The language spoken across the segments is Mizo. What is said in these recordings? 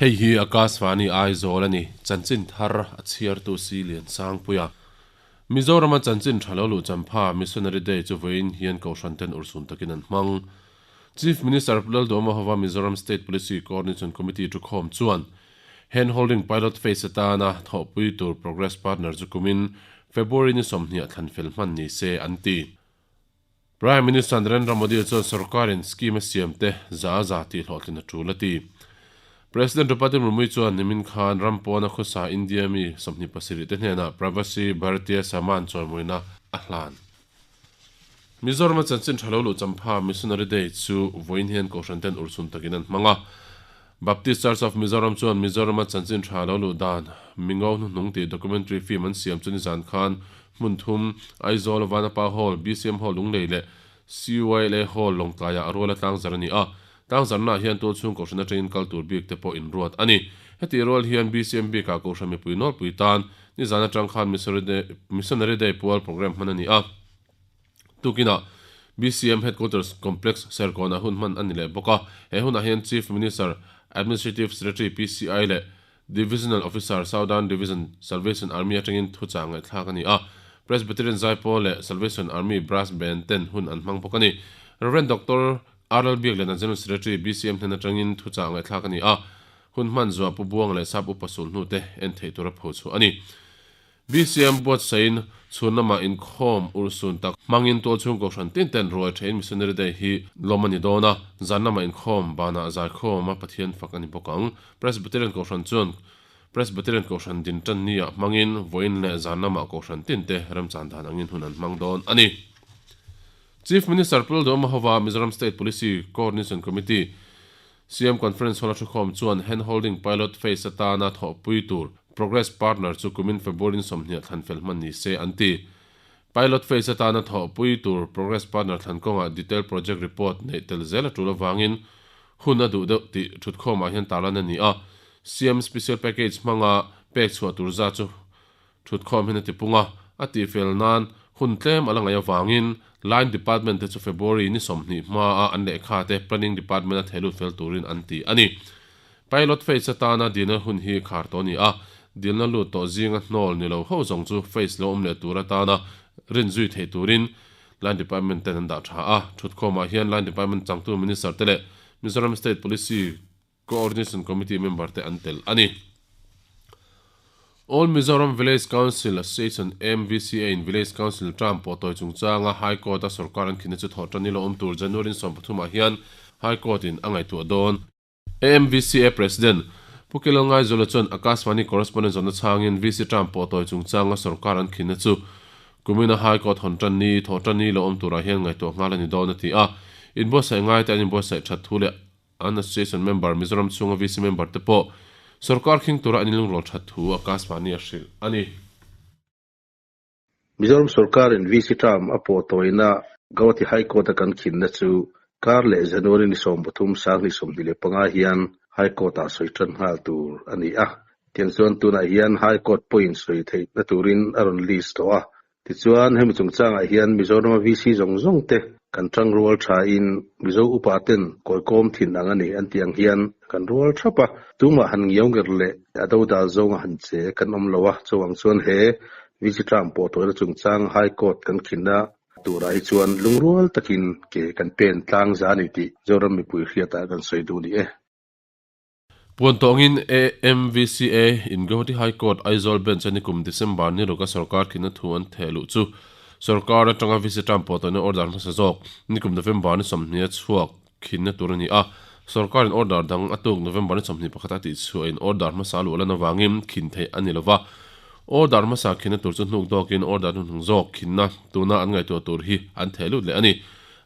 Hei hi Akashvani Aizawl a ni, chanchin thar a chhiartu si Liansangpuia. Mizorama chanchin tha lo luh champha Missionary Day chu vawiin hian Kohhran ten urhsun takin an hmang. Chief Minister Pu Lalduhoma hova Mizoram State Policy Coordination Committee thukhawm chuan Hand Holding Pilot Phase atana thawhpui tur Progress Partner chu kumin February ni sawmhniah thlan fel hman ni se an ti. Prime Minister Narendra Modi chuan sorkarin scheme a siam te za za tih hlawhtlin a tul a ti. President Draupadi Murmu chuan nimin khan ram pawna khawsa India mi 27 te hnenah Pravasi Bharatiya Samman chawimawina a hlan. Mizorama chanchin tha lo luh champha Missionary Day chu vawiin hian Kohhran ten urchhun takin an hmang a. Baptist Church of Mizoram chuan Mizorama chanchin tha lo luh dan Mingo hnuhnung tih documentary film an siam chu nizan khan hmun thum, Aizawl, Vanapa Hall, BCM Hall Lunglei leh CYLA Hall Lawngtlaiah a ruala tlangzar a ni a. Tlangzarnaah hian tualchhung Kohhran atangin kal tur bik te pawh inruat a ni. Hetih rual hian BCM bikah Kohhran mipui nawlpui tan nizan atang khan Missionary Day pual programme hman a ni a. Tukinah BCM Headquarters Complex Serkawnah hun hman a ni leh bawk a. He hunah hian Chief Minister, Administrative Secretary PCI leh Divisional Officer, Southern Division, Salvation Army atangin thuchah ngaihthlak a ni a. Presbyterian Zaipawl leh Salvation Army Brass Band ten hun an hmang bawk a ni. Rev. Doctor RL Biakliana General Secretary, BCM hnen atangin thuchah ngaihthlak a ni a. Hun hman zuah Pu Buang leh Sap Upa sulhnu te en theih tura pho chhuah a ni. BCM buatsaiin chhun lamah inkhawm urhsun tak hmangin tualchhung kohhran tin ten ruai thein Missionary Day hi lawm a ni dawn a, zan lamah inkhawm banah zaikhawm a Pathian fak a ni bawk ang. Presbyterian kohhran chuan Presbyterian kohhran din tan niah hmangin vawiin leh zan lamah kohhran tin te remchan dan angin hun an hmang dawn a ni. Chief Minister Pu Lalduhoma hova Mizoram State Policy Coordination Committee CM Conference Hall a thukhawm chuan Hand Holding Pilot Phase atana thawhpui tur Progress Partner chu kumin February 20 thlan fel hman ni se an ti. Pilot Phase atana thawhpui tur Progress Partner thlan kawngah Detailed Project Report neih tel zel a tul avangin hun a duh deuh tih thutkhawmah hian tarlan a ni a. CM Special Package hmanga pek chhuah tur zat chu Thutkhawm hian a ti pung a, a tihfel nan hun tlem a la ngaih avangin Line Department te chu February ni 20 hmaa an lehkha te Planning Department a thehlut fel turin an ti a ni. Pilot phase atana dilna hun hi khar tawh a ni a, dilna lut tawh zinga hnawl ni lo ho zawng chu phase lo awm leh tur atana rin zui theih turin Line Department ten an dah tha a. Thutkhawmah hian Line Department changtu Minister te leh Mizoram State Policy Coordination Committee member te an tel a ni. All Mizoram Village Council Association, AMVCA, in Village Council term pawh tawi chungchanga High Court a sorkar an khinna chu thawh tan ilo awm tur January 13 ah hian High Court in a ngaihtuah dawn. AMVCA President, Pu Kelal Ngaizawla chuan Akashvani Correspondent zawhna chhangin VC term pawh tawi chungchanga sorkar an khinna chu kumina High Court hawn tan ni, thawh tan ni lo awm turah hian ngaihtuah nghal a ni dawn a ti a. Inbuatsaih ngaite an inbuatsaih that thu leh An association member Mizoram chhunga VC member te pawh sorkar khing tura an inlungrual that thu Akashvani a hrilh a ni. Mizoram sorkarin VC term a pawh tawina Gauhati High Court a kan khinna chu kar leh January ni 13 2025 hian High Court ah sawi tan nghal tur a ni a. Tiang chuan tunah hian High Court pawhin sawi theihna turin a rawn list tawh a. Tichuan, hemi chungchangah hian Mizorama VC zawng zawng te kan tang rual thain Mizo upa ten kawikawm thin ang a ni an tih ang hian kan rual thap a, tumah han ngiau nger leh a dodal zawnga han che kan awm lo a, chuvang chuan he VC term pawh tawina chungchang High Court kan khinna turah hi chuan lungrual takin ke kan pen tlang za a ni tih Zoram mipui hriatah kan sawi duh ni e. Puan tawngin AMVCA in Guwahati High Court Aizawl Bench a nikum December ni ruka sorkar khinna thu an theh luh chu sorkar atanga VC term pawh tawhna order hmasa zawk nikum November ni 20 a chhuak khinna tur a ni a. Sorkarin order dang a tuk November ni 21 a tihchhuahin order hmasa a luh lan avangin khin theih a ni lova. Order hmasa khinna tur chu hnuk dawkin order hnuhnung zawk khinna tuna an ngaihtuah tur hi an theh lut leh a ni.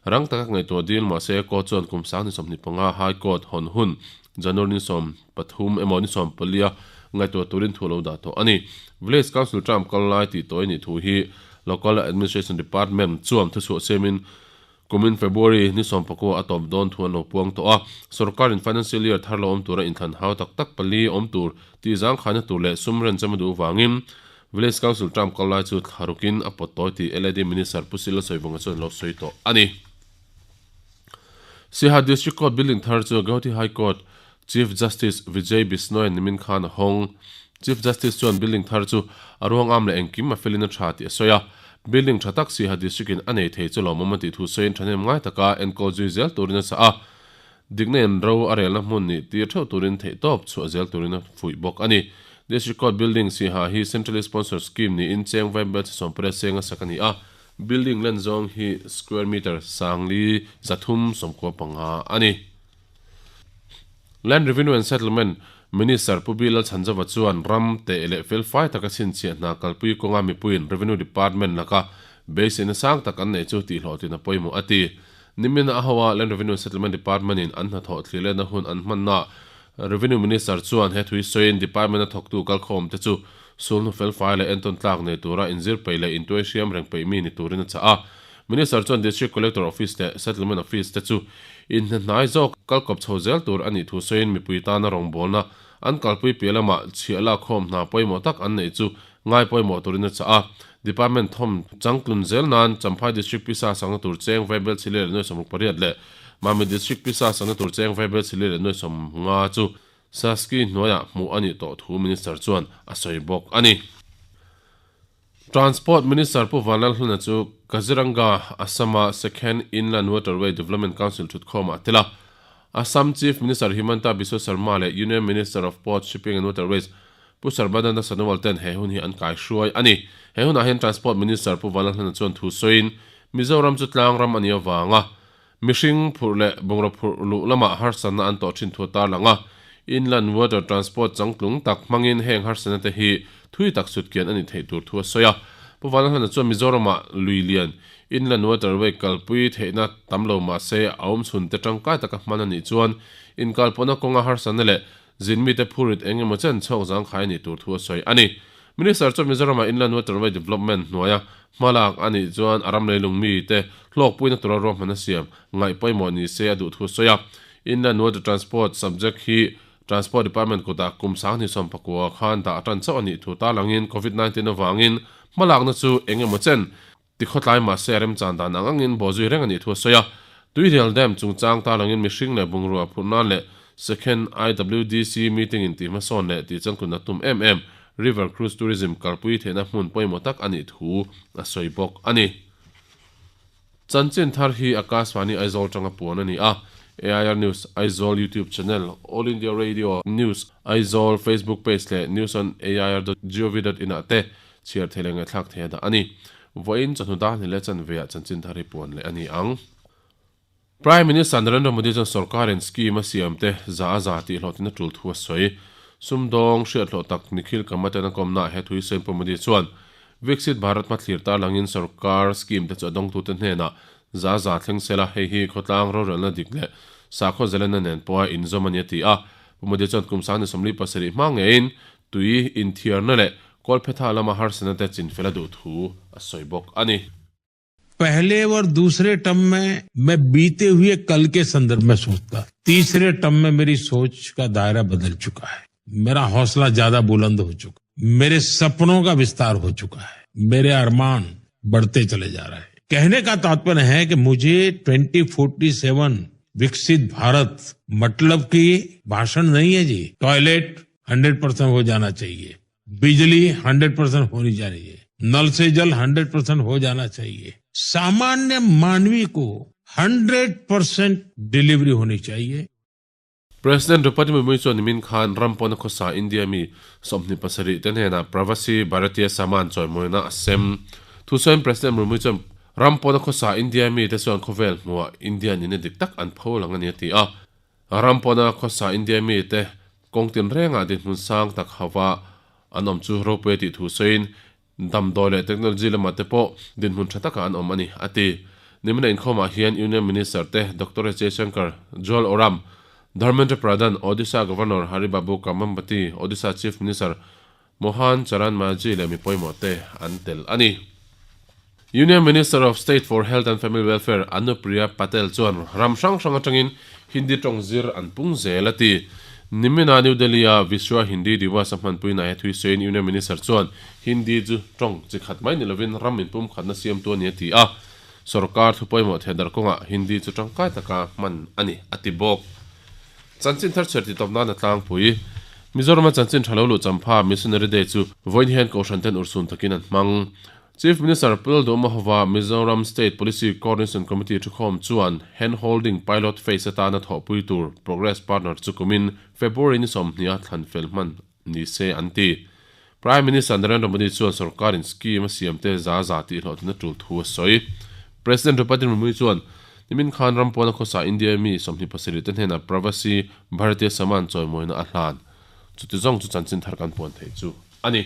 Rang taka ngaihtuah dil mahse court chuan kum sang ni 25 High Court hawn hun January ni 13 emaw ni 14 a ngaihtuah turin thu a lo dah tawh a ni. Village Council term kal lai tih tawh i nih thu hi Local Administration Department chuan thuchhuah siamin kumin February ni 19 a tawp dawn thu an lo puang tawh a. Sorkarin Financial Year thar lo awm tura inthlan hau tak tak pali awm tur tih zangkhaina tur leh sum renchem a duh vangin Village Council term kal lai chu thla rukin a pawt tawi tih LAD Minister Pu Sila Sawivunga chuan a lo sawi tawh a ni. Siaha District Court building thar chu Guwahati High Court Chief Justice Vijay Bishnoi nimin khan a hawng. Chief Justice chuan building thar chu a ruang am leh engkim a felin a tha tih a sawi a. Building tha tak Siaha District in a nei thei chu lawmawm a tih thu sawiin thahnem ngai taka enkawl zui zel turin a chah a. Dikna in ro a relna hmun nih tir theuh turin theihtawp chhuah zel turin a fuih bawk a ni. District Court Building Siaha hi Centrally Sponsored Scheme niin cheng vaibel chi 18 seng a sak a ni a. Building len zawng hi square meter sangli 395 a ni. Land Revenue and Settlement Minister Pu Bilal Chhanzova chuan ram teh leh felfai taka chhinchhiah hna kalpui kawnga mipuiin Revenue Department laka beiseina sang tak an neih chu tihhlawhtlin a pawimawh a ti. Nimina a hoa Land Revenue and Settlement Department in an hnathawh thlirletna hun an hmannaah Revenue Minister chuan he thui sawiin Department a thawktu kalkhawmte chu sulhnu felfai leh entawn tlak nei tura inzir peih leh intuai hriam reng peih mi ni turin a chah a. Minister chuan District Collector Office leh Settlement Office te chu inhnehnai zawk kalkawp chho zel tur a nih thu sawiin mipui tana rawngbawlna an kalpui piah lamah chhiah lakkhawm hna pawimawh tak an neih chu ngai pawimawh turin a chah a. Department thawm changtlun zel nan Champhai District Pisa sakna tur cheng Vaibel Chile leh nuai 68 leh Mamit District Pisa sakna tur cheng Vaibel Chile leh nuai 50 chu Saski hnuaiah hmuh a nih tawh thu Minister chuan a sawi bawk a ni. Transport Minister Pu Vanlalhluna chu Kaziranga, Assam-a Second Inland Waterway Development Council thutkhawmah a tel a. Assam Chief Minister Himanta Biswa Sarma leh Union Minister of Ports, Shipping and Waterways Pu Sarbananda Sonowal ten he hun hi an kaihruai a ni. He hunah hian Transport Minister Pu Vanlalhluna chuan thu sawiin, Mizoram chu tlang ram a nih avanga mihring phurh leh bungraw phurh luh lamah harsatna an tawh thin thu a tarlang a. Inland Water Transport changtlung tak hmangin heng harsatna te hi thui tak sutkian a nih theih tur thu a sawi a. Pu Vanlalhlana chuan Mizoramah lui lian Inland Waterway kalpui theihna tam lo mah se a awm chhun te tangkai taka hman a nih chuan inkalpawhna kawnga harsatna leh Zin mite phurit eng emaw chen chhawk zangkhai a nih tur thu a sawi a ni. Minister chuan Mizoramah Inland Waterway Development hnuaia hmalak a nih chuan a ram leilung mite hlawkpuina tura ruahman a siam ngaih pawimawh ni se a duh thu a sawi a. Inland Water Transport subject hi Transport Department kutah kum 2019 khan dah tan chauh a nih thu tarlangin Covid 19 avangin hmalakna chu eng emaw chen Tikhawtlai mahse a remchan dan ang angin bawhzui reng a nih thu a sawi a. Tuirial Dam chungchang tarlangin mihring leh bungrua phurh nan leh Second IWDC meeting in tih hmasawn leh tih changtlun a tum em em River Cruise Tourism kalpui theihna hmun pawimawh tak a nih thu a sawi bawk a ni. Chanchin thar hi Akashvani Aizawl tanga puan a ni a. AIR News Aizawl YouTube channel, All India Radio News Aizawl Facebook page leh news on air dot gov dot in ah te Chhiar thei leh ngaihthlak thei a dah a ni. Vawiin chawhnu dar hnih leh chanveah chanchin thar hi puan leh a ni ang. Prime Minister Narendra Modi chuan sorkarin scheme a siam te za a za tih hlawhtlin a tul thu a sawi. Sumdawng hriathlawh tak Nikhil Kamath-a'n a kawmnaah he thu hi sawiin Pu Modi chuan Viksit Bharat hmathlir tarlangin sorkar scheme te chu a dawngtute hnenah za a za thleng sela, hei hi khawtlang rorelna dik leh sakhaw zalenna nen pawha inzawm a ni a ti a. Pu Modi chuan kum 2037 hma ngeiin Tui inthiarna leh kawlphetha lama harsatna te chinfel a duh thu a sawi bawk a ni. पहले और दूसरे term में मैं बीते हुए कल के संदर्भ में सोचता, तीसरे टर्म में मेरी सोच का दायरा बदल चुका है, मेरा हौसला ज्यादा बुलंद हो चुका, मेरे सपनों का विस्तार हो चुका है, मेरे अरमान बढ़ते चले जा रहे हैं। कहने का तात्पर्य है कि मुझे 2047 विकसित भारत मतलब की भाषण नहीं है जी। टॉयलेट 100% हो जाना चाहिए, बिजली 100% होनी चाहिए, नल से जल 100% हो जाना चाहिए, सामान्य मानवी को 100% डिलीवरी होनी चाहिए। President Draupadi Murmu chuan nimin khan ram pawna khawsa India mi 27 te hnenah Pravasi Bharatiya Samman chawimawina a sem. Thusawiin President Murmu chuan ram pawna khawsa India mi te chuan khawvel hmuah India nihna dik tak an pho lang a ni a ti a. Ram pawna khawsa India mi te kawng tinrengah dinhmun sang tak hauva an awm chu ropui a tih thu sawiin damdawi leh technology lamah te pawh dinhmun tha takah an awm a ni, a ti. Nimina inkhawmah hian Union Minister te Doctor S Jaishankar, Jual Oram, Dharmendra Pradhan, Odisha Governor Hari Babu Kambhampati, Odisha Chief Minister Mohan Charan Majhi leh mi pawimawh te an tel a ni. Union Minister of State for Health and Family Welfare Anupriya Patel chuan ram hrang hrang atangin Hindi tawng zir an pung zel a ti. Nimina New Delhi-a Vishwa Hindi Diwas a hmanpuina he thui sawiin Union Minister chuan Hindi chu tawng chi khat mai ni lovin ram inpum khatna siamtu a ni a ti a. Sorkar thu pawimawh thehdar kawngah Hindi chu tangkai taka hman a ni a ti bawk. Chanchin thar chhiar titawp nan a tlangpui. Mizorama chanchin tha lo luh champha Missionary Day chu vawiin hian Kohhran ten urhsun takin an hmang. Chief Minister Pu Lalduhma hova Mizoram State Policy Coordination Committee thukhawm chuan Hand Holding Pilot Phase atana thawhpui tur Progress Partner chu kumin February ni sawmhniha thlan fel hman ni se an ti. Prime Minister Narendra Modi chuan sorkarin scheme a siamte za za tih hlawhtlinna tul thu a sawi. President Draupadi Murmu chuan nimin khan ram pawna khawsa India mi 27 te hnenah Pravasi Bharatiya Samman chawimawina a hlan. Chuti zawng chu chanchin thar kan puan theih chu a ni.